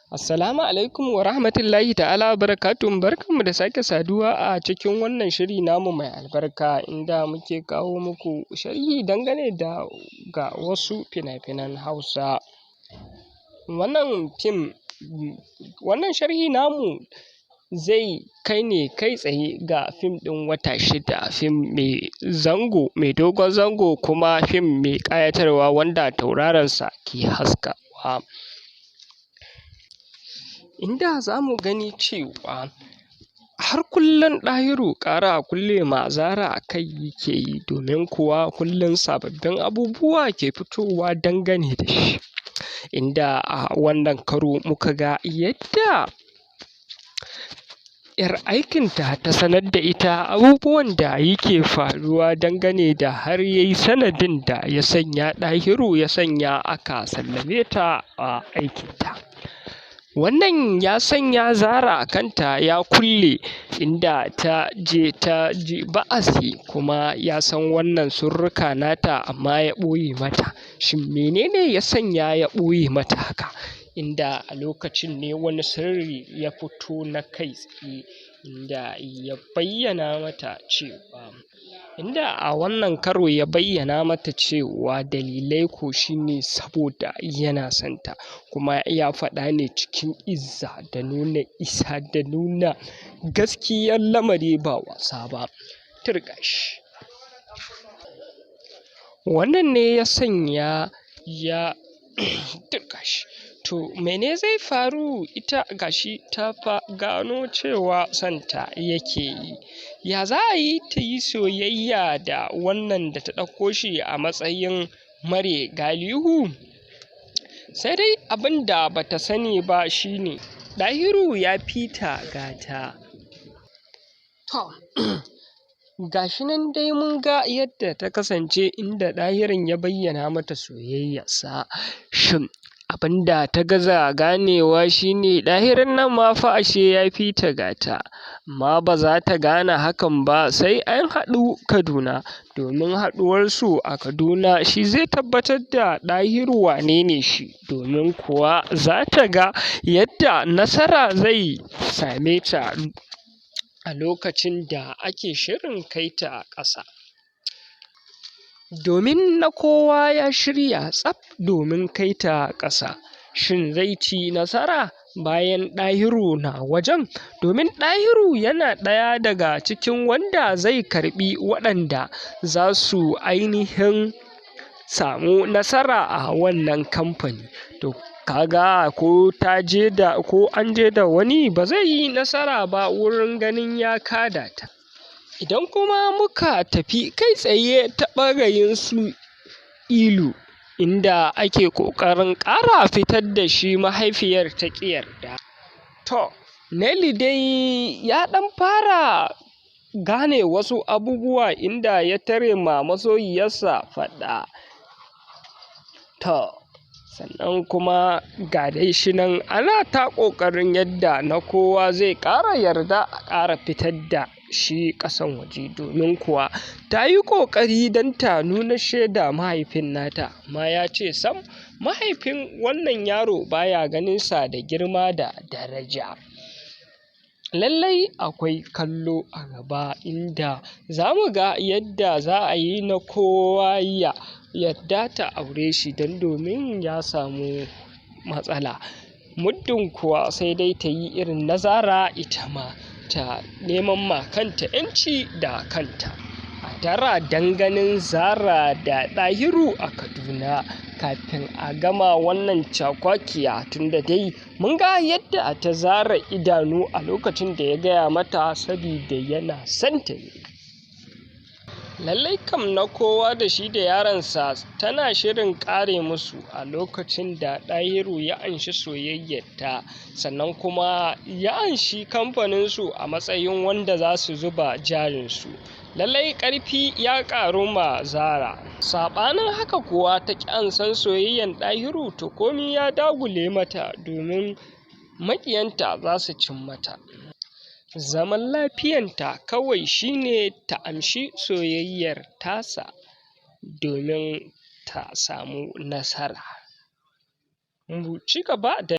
Assalamu alaikum wa rahmatullahi ta'ala wa barakatuhu. Barkanmu da sake saduwa a cikin wannan shiri namu mai albarka, inda muke kawo muku sharhi dangane da ga wasu fina-finan Hausa. Wannan fim, wannan sharhi namu zai kai ne kai tsaye ga fim ɗin Wata Shida, fim mai zango, mai dogon zango, kuma fim mai ƙayatarwa wanda tauraronsa ke haskawa. Inda za mu gani cewa har kullum Ɗahiru ƙara kulle ma Zara kai yake yi, domin kuwa kullum sababbin abubuwa ke fitowa dangane da shi. Inda a wannan karo muka ga yadda 'yar aikinta ta sanar da ita abubuwan da yake faruwa dangane da har yayi sanadin da ya sanya Ɗahiru ya sanya aka sallame ta a aikinta. Wannan ya sanya Zara kanta ya kulle, inda ta je ta ji ba'asi, kuma ya san wannan sirrika nata amma ya ɓoye mata. Shin menene ya sanya ya ɓoye mata haka? Inda a lokacin ne wani sirri ya fito na kai tsaye, inda ya bayyana mata cewa, inda a wannan karo ya bayyana mata cewa dalilai ko shine saboda yana son ta, kuma ya faɗa ne cikin izza da nuna isa da nuna gaskiyar lamari ba wasa ba. Turƙashi. Wannan ne ya sanya ya turƙashi. To, mene zai faru? Ita gashi ta fa gano cewa son ta yake yi. Ya za a yi ta yi soyayya da wannan da ta ɗauko shi a matsayin mare galihu? Sai dai abin da bata sani ba shine Ɗahiru ya fi ta gata. To, gashi nan dai mun ga yadda ta kasance, inda Ɗahirun ya bayyana mata soyayyarsa. Shin abin da ta gaza ganewa shine Ɗahirun nan ma fa ashe ya fi ta gata, amma ba za ta gane hakan ba sai an haɗu Kaduna, domin haɗuwarsu a Kaduna shi zai tabbatar da Ɗahiru wane ne shi, domin kuwa za ta ga yadda nasara zai same ta a lokacin da ake shirin kai ta ƙasa. Domin na kowa ya shirya tsaf domin kai ta ƙasa. Shin zai ci nasara bayan Ɗahiru na wajen? Domin Ɗahiru yana ɗaya daga cikin wanda zai karɓi waɗanda za su ainihin samu nasara a wannan kamfani. To, kaga ko ta je da ko an je da wani, ba zai yi nasara ba wurin ganin ya kada ta. Idan kuma muka tafi kai tsaye ta ɓarayin su Ilu, inda ake ƙoƙarin ƙara fitar da shi, mahaifiyar ta ƙi yarda. To, Nelly dai ya ɗan fara gane wasu abubuwa, inda ya tare ma masoyiyarsa faɗa. To, sannan kuma ga dai shi nan ana ta ƙoƙarin yadda na kowa zai ƙara yarda a ƙara fitar da shi ƙasan waje, domin kuwa ta yi ƙoƙari don ta nuna shaida mahaifin nata, amma ya ce sam, mahaifin wannan yaro baya ganinsa da girma da daraja. Lallai akwai kallo a gaba, inda za mu ga yadda za a yi na kowa ya yadda ta aure shi, don domin ya samu matsala. Muddin kuwa sai dai ta yi irin na Zara, ita ma ta neman ma kanta 'yanci da kanta. A tara ganin Zara da Ɗahiru a Kaduna kafin a gama wannan cakwakiya, tunda dai mun ga yadda ta zara idanu a lokacin da ya gaya mata sabida yana son ta ne. Lallai kam na kowa da shi da yaronsa tana shirin ƙare musu a lokacin da Ɗahiru ya anshi soyayyarta, sannan kuma ya anshi kamfaninsu a matsayin wanda za su zuba jarinsu. Lallai ƙarfi ya ƙaru ma Zara. Saɓanin haka kuwa ta ƙi ansan soyayyan Ɗahiru, to komi ya dagule mata, domin maƙiyanta za su cin mata. Zaman lafiyanta kawai shine ta amshi soyayyar tasa domin ta samu nasara. Mu ci gaba da.